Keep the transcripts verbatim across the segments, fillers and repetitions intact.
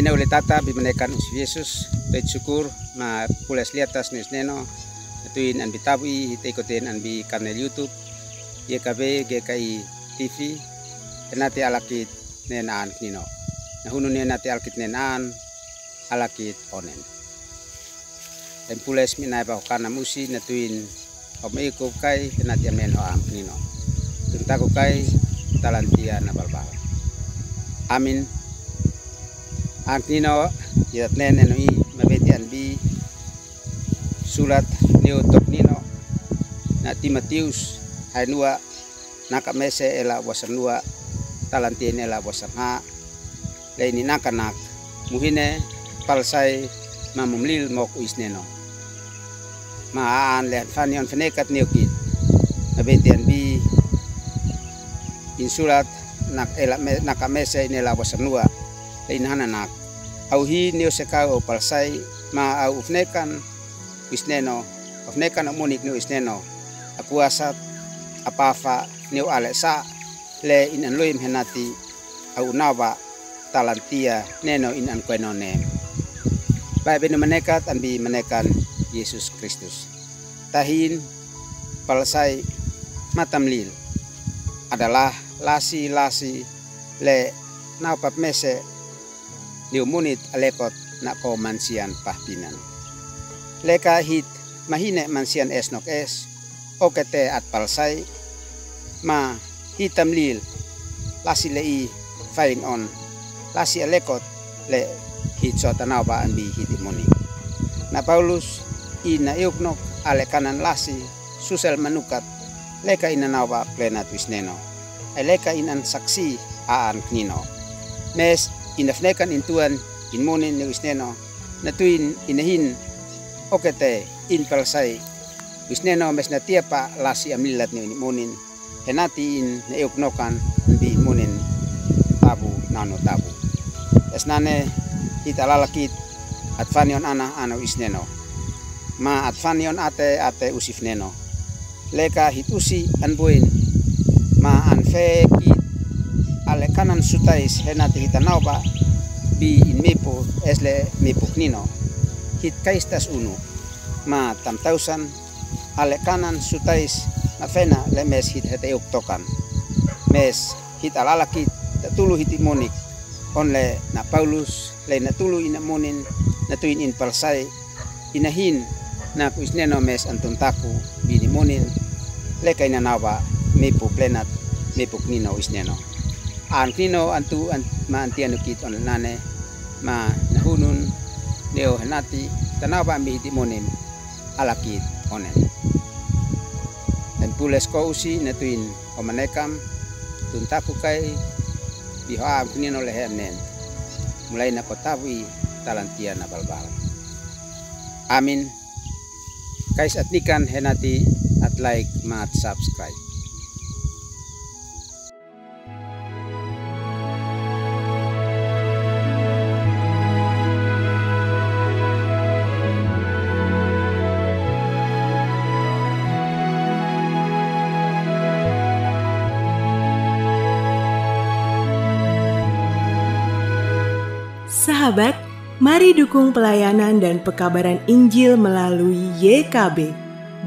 Ina ule tata bi manekan usi Yesus, pet syukur, ma pules liatas ni usi neno, tuin an bi tabu i, hite ikoten an bi kanal YouTube, Y K B, G K I T V, henati alakit nen an kinino. Na hunu ni henati alakit nen an, alakit onen. En pules mi nai ba ho kana musi na tuin, om ikup kai, henati amen ho am kinino. Tun taku kai, talantia na balbal. Amin. An kinino, itat nen eno i, mabeti an bi, sulat, neu tok nino, na Timotius, hainua, naka mese ela wasam nua, talantia ela wasam ha, le ini naka nak, muhine, palsai, ma mumlil mok uis neno. Ma aan le han fani on fenekat neu kit, na beti an bi, in sulat, nak ela me-, naka mese ela wasam nua, le ini hana nak. Au hi neu sekau au palsai, ma au ufnekan, uis neno, ufnekan au munik neu uis neno, a kuasat, a pafa, neu ale sa, le in an luim henati, au nava, talantia, neno in an kueno ne. Bai benu manekat an bi manekan Yesus Kristus. Tahin, palsai, matamlil. Adalah, lasi, lasi, le, nau pap mese, niu munit alekot na ko mansian pahpinan. Leka hit mahine mansian es nok es, okete at palsai, ma hitam lil, lasi le i fain on, lasi alekot le hit so tanau ba an bi hiti munit. Na Paulus, i na iuk nok ale kanan lasi, susel manukat, leka ina nau ba plenat uis neno. Ai leka inan saksi a an kinino. Mes ina fnekan in tuan in munin ni uis neno. Na tuin ina hin okete in palsai uis neno mes na tiapa lasi am lilat ni uin munin. Henati in na iuk nokan bi in munin tabu nano tabu. Es nane hita lalakit at fani on ana ana uis neno. Ma at fani on ate ate usif neno. Leka hit usi an buin, ma an fe kit, ale kanan sutais henati hita nau ba, bi in mipu, es le mipu kinino. Hit kaistas unu, ma tam tausan, ale kanan sutais, ma fena le mes hit hete iuk tokan. Mes hit alalakit, ta tulu hiti munik, on le na Paulus, le na tulu ina munin, na tuin in palsai, ina hin, na uis neno mes antun taku, bini munin, leka ina nau ba, mipu plenat, mipu kinino uis neno. An kinino antu an, ma antia nukit on nane, ma na hunun, neo henati, tanau ba mi hiti munin, alakit onen. En pules ko usi na tuin, o manekam, tun taku kai, bi ho am kinino le hem nen. Mulai na ko tabu i talantia na balbal. Amin. Kais at nikan henati at like ma at subscribe. Sahabat, mari dukung pelayanan dan pekabaran Injil melalui Y K B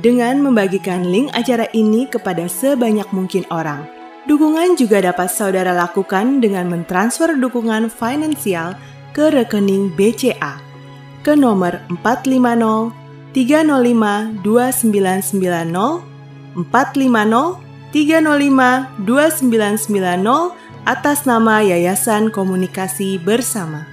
dengan membagikan link acara ini kepada sebanyak mungkin orang. Dukungan juga dapat saudara lakukan dengan mentransfer dukungan finansial ke rekening B C A ke nomor empat lima nol tiga nol lima dua sembilan sembilan nol, empat lima nol tiga nol lima dua sembilan sembilan nol, atas nama Yayasan Komunikasi Bersama.